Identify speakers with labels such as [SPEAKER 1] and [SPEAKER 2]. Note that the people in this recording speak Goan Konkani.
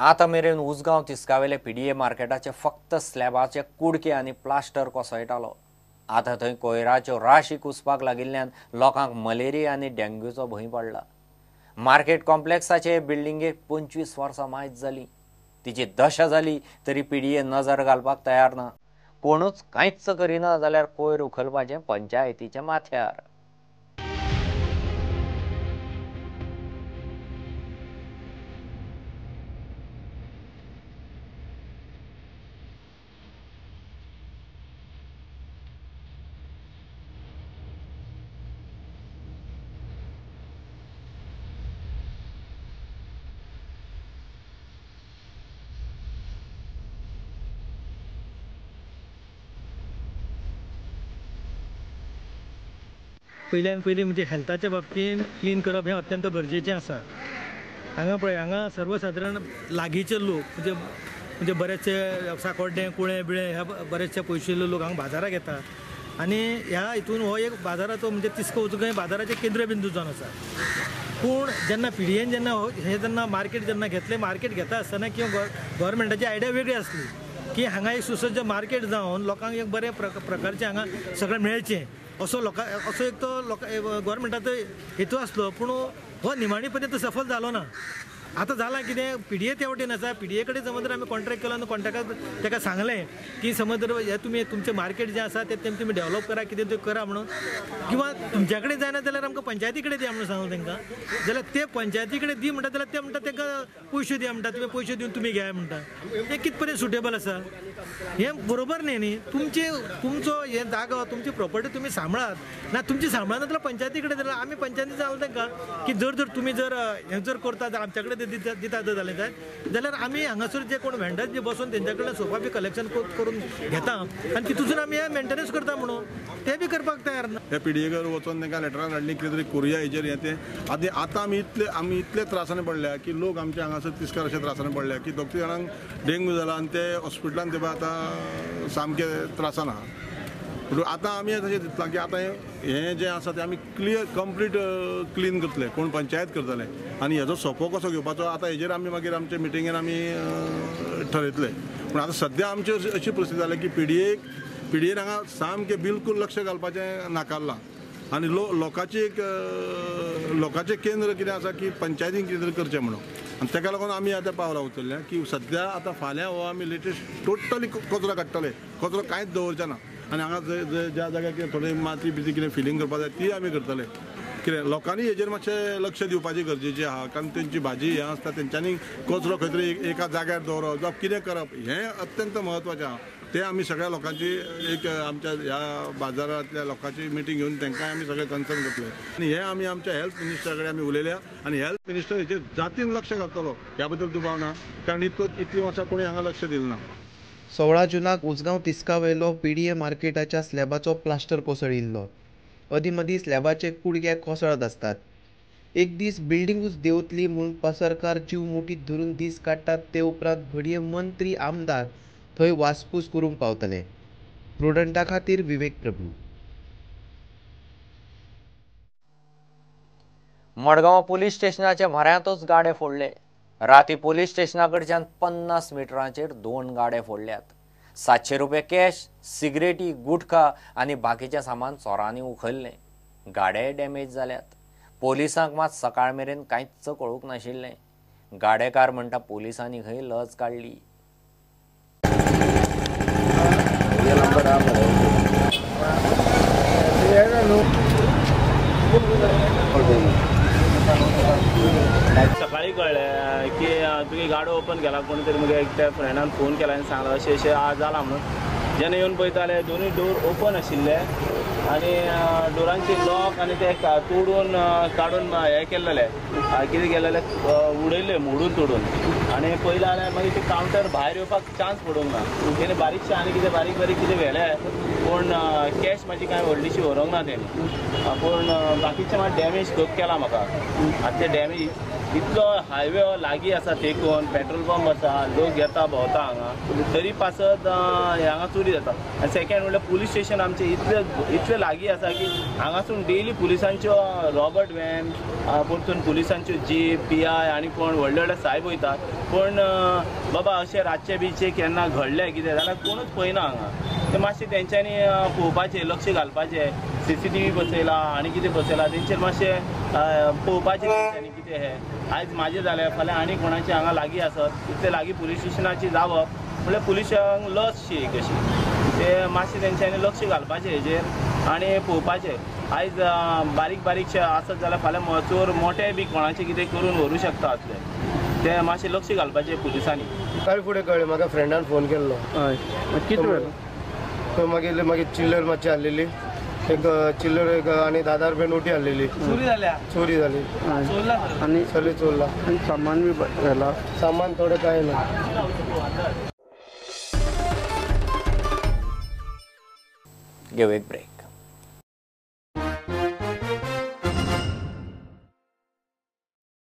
[SPEAKER 1] आतां मेरेन उसगांव तिस्कावेले पीडीए मार्केटाचे फक्त स्लॅबाचे कुडके आनी प्लास्टर कोसळटालो. आतां थंय कोयराच्यो राशी कुसपाक लागिल्ल्यान लोकांक मलेरिया आनी डेंग्यूचो भंय पडला. मार्केट कॉम्प्लेक्साचे बिल्डिंगेक 25 वर्सां मायज जाली. तिची दशा जाली तरी पीडीए नजर घालपाक तयार ना. कोणूच कांयच करिना जाल्यार कोयर उखलपाचें पंचायतीच्या माथ्यार.
[SPEAKER 2] पयल्यान पयलीं म्हणजे हेल्थाच्या बाबतीन क्लीन करप हें अत्यंत गरजेचें आसा. हांगा पळय, हांगा सर्वसादारण लागींचे लोक म्हणजे म्हणजे बरेचशे साकोड्डें, कुळें बिळें ह्या बरेचशे पयशिल्ले लोक हांगा बाजाराक येता आनी ह्या हितून हो एक बाजाराचो म्हणजे तिस्को उसगांव बाजाराचें केंद्रबिंदू जावन आसा. पूण जेन्ना पीडीएन जेन्ना हें जेन्ना मार्केट जेन्ना घेतलें, मार्केट घेता आसतना किंवा गव्हर्मेंटाची आयडिया वेगळी आसली की हांगा एक सुसज्ज मार्केट जावन लोकांक एक बरें प्रकारचें हांगा सगळें मेळचें असो लोकां असो एक तो लोकां गव्हर्मेंटाचो हेतू आसलो. पूण हो निमाणी पर्यंत सफल जालो ना. आतां जालां कितें, पीडीए ते वटेन आसा. पीडीए कडेन समज जर आमी कॉन्ट्रॅक्ट केलो आनी कॉन्ट्रॅक्टाक ताका सांगलें की समज जर हें तुमी तुमचें मार्केट जें आसा तें तुमी डेवलप करा, कितें तें करा म्हणून, किंवा तुमच्या कडेन जायना जाल्यार आमकां पंचायती कडेन दिया म्हणून सांगलें तांकां. जाल्यार ते पंचायती कडेन दी म्हणटा जाल्यार ते म्हणटा तांकां पयशे दिया म्हणटा, तुमी पयशे दिवन तुमी घेया म्हणटा. हें कित पर्यंत सुटेबल आसा? हें बरोबर न्ही न्ही. तुमचे तुमचो हें जागो, तुमची प्रॉपर्टी तुमी सांबाळात ना, तुमची सांबाळना जाल्यार पंचायती कडेन जाल्यार आमी पंचायती सांगलें तांकां की जर जर तुमी जर हें जर करता जाल्यार आमच्या कडेन दिता जर जालें जायत जाल्यार आमी हांगासर जे कोण वेंडर्स जे बसून तेंच्या कडल्यान सोफा बी कलेक्शन करून घेता आनी तितून आमी हें मेंटेनन्स करता म्हणून ते बी करपाक तयार ना.
[SPEAKER 3] ह्या पीडीए कडेन वचोन तांकां लेटरां धाडलीं कितें तरी करुया हेजेर हें तें. आदी आतां आमी इतले त्रासांनी पडल्या की लोक आमचे हांगासर तिस्कार अशे त्रासांनी पडल्या की दोग तीग जाणांक डेंग्यू जाला आनी ते हॉस्पिटलान ते आतां सामके त्रासान आहा. पूण आतां आमी तशें दितलां की आतां हें जें आसा तें आमी क्लियर कंप्लीट क्लीन करतले, कोण पंचायत करतले आनी हेजो सोपो कसो घेवपाचो आतां हेजेर आमी मागीर आमचे मिटिंगेन आमी ठरयतले. पूण आतां सद्या आमची अशी परिस्थिती जाल्या की पीडीएन हांगा सामकें बिलकूल लक्ष घालपाचें नाकारलां आनी लोकांची एक लोकांचें केंद्र कितें आसा की पंचायतीन कितें तरी करचें म्हणून, आनी ताका लागून आमी आतां पावलां उचलल्या की सद्या आतां फाल्यां हो आमी लेटेस्ट टोटली कचरो काडटले, कचरो कांयच दवरचे ना आनी हांगा ज्या जाग्यार कितें थोडी माती बिती कितें फिलींग करपाक जाय ती आमी करतले. कितें लोकांनी हेजेर मातशें लक्ष दिवपाची गरजेचें आहा, कारण तेंची भाजी हें आसता, तेंच्यांनी कचरो खंय तरी एका जाग्यार दवरप जावं कितें करप हें अत्यंत म्हत्वाचें आहा. ते आमी सगळ्या लोकांची एक आमच्या ह्या बाजारांतल्या लोकांची मिटींग घेवन तांकांय आमी सगळे कन्सर्न करतले आनी हें आमी आमच्या हेल्थ मिनिस्टरा कडेन आमी उलयल्या आनी हेल्थ मिनिस्टर हेचेर जातीन लक्ष घालतलो ह्या बद्दल दुबाव ना, कारण इतलीं वर्सां कोणी हांगा लक्ष दिलें ना.
[SPEAKER 4] 16 जुनाक उसगांव तिस्कावेलो पीडीए मार्केटाच्या स्लॅबाचो प्लास्टर कोसळिल्लो. अदीं मदीं स्लॅबाचे कुडके कोसळत आसतात. एक दीस बिल्डिंगूच देंवतली म्हूण पसरकार जीव मुठीत धरून दीस काडटात. ते उपरांत घडये मंत्री आमदार थंय वासपूस करूंक पावतले. प्रुडंटा खातीर विवेक प्रभू.
[SPEAKER 1] मडगांव पुलीस स्टेशनाच्या म्हऱ्यांतूच गाडे फोडले. राती पुलीस स्टेशना कडच्यान 50 मिटरांचेर 2 गाडे फोडल्यात. 700 रुपये कॅश, सिगरेटी, गुटखा आनी बाकीचें सामान चोरांनी उखल्लें. गाडे डॅमेज जाल्यात. पोलिसांक मात सकाळ मेरेन कांयच कळूंक नाशिल्लें. गाडेकार म्हणटा पोलिसांनी खंय लज काडली.
[SPEAKER 5] सकाळी कळ्ळें की तुगे गाडो ओपन केला कोणी तरी, मगे त्या फ्रेंडान फोन केला आनी सांगला अशें अशें आज जालां म्हणून. जेन्ना येवन पळयताले दोनूय डोर ओपन आशिल्ले आनी डोरांचे लॉक आनी ते तोडून काडून हें केल्लेले, कितें केलेलें उडयल्ले मोडून तोडून. आनी पयलें जाल्यार मागीर ते कावंटर भायर येवपाक चान्स पडूंक ना. तेणें बारीकशें आनी कितें बारीक बारीक कितें व्हेलें पूण कॅश म्हाजी कांय व्हडलीशी व्हरूंक ना तेणी, पूण बाकीचें मात डॅमेज खूब केला म्हाका. आतां ते डॅमेज इतलो हायवे लागीं आसा, तेकून पेट्रोल पंप आसा, लोक येता भोंवता हांगा, तरी पासत हांगा चोरी जाता. आनी सेकेंड म्हणल्यार पुलीस स्टेशन आमचें इतलें इतलें लागीं आसा की हांगासून डेली पुलिसांच्यो रॉबर्ट व्हॅन, परतून पुलिसांच्यो जीप, पी I आनी कोण व्हडले व्हडले सायब वयतात. पूण बाबा अशें रातचें बिचें केन्ना घडलें कितें जाल्यार कोणूच पळयना हांगा. ते मातशें तेंच्यांनी पळोवपाचें, लक्ष घालपाचें. CCTV बसयला आनी कितें बसयला तेंचेर मातशें पळोवपाचें तेंच्यांनी कितें हें. आयज म्हाजें जालें फाल्यां आनी कोणाचें हांगा लागीं आसत, इतलें लागीं पुलीस स्टेशनाची जावप म्हणल्यार पुलिसांक लज शी एक अशी. ते मातशें तेंच्यांनी लक्ष घालपाचें हेजेर आनी पळोवपाचें. आयज बारीक बारीकशें आसत जाल्यार फाल्यां चोर मोटे बी कोणाचें कितें करून व्हरूं शकता आसले, ते मातशें लक्ष घालपाचें पुलिसांनी.
[SPEAKER 6] सकाळी फुडें कळ्ळें म्हाका फ्रेंडान फोन केल्लो.
[SPEAKER 7] हय, कितें जालें?
[SPEAKER 6] तो मागीर मागीर चिल्लर मातशी हाडलेली, एक चिल्लर एक आनी 10 रुपया नोटी हाडलेली.
[SPEAKER 5] चोरी जाल्या,
[SPEAKER 6] चोरी जाली
[SPEAKER 7] आनी
[SPEAKER 6] सगळें चोरला.
[SPEAKER 7] आनी सामान बी व्हेलां?
[SPEAKER 6] सामान थोडें कांय ना.
[SPEAKER 1] घेऊ एक ब्रेक.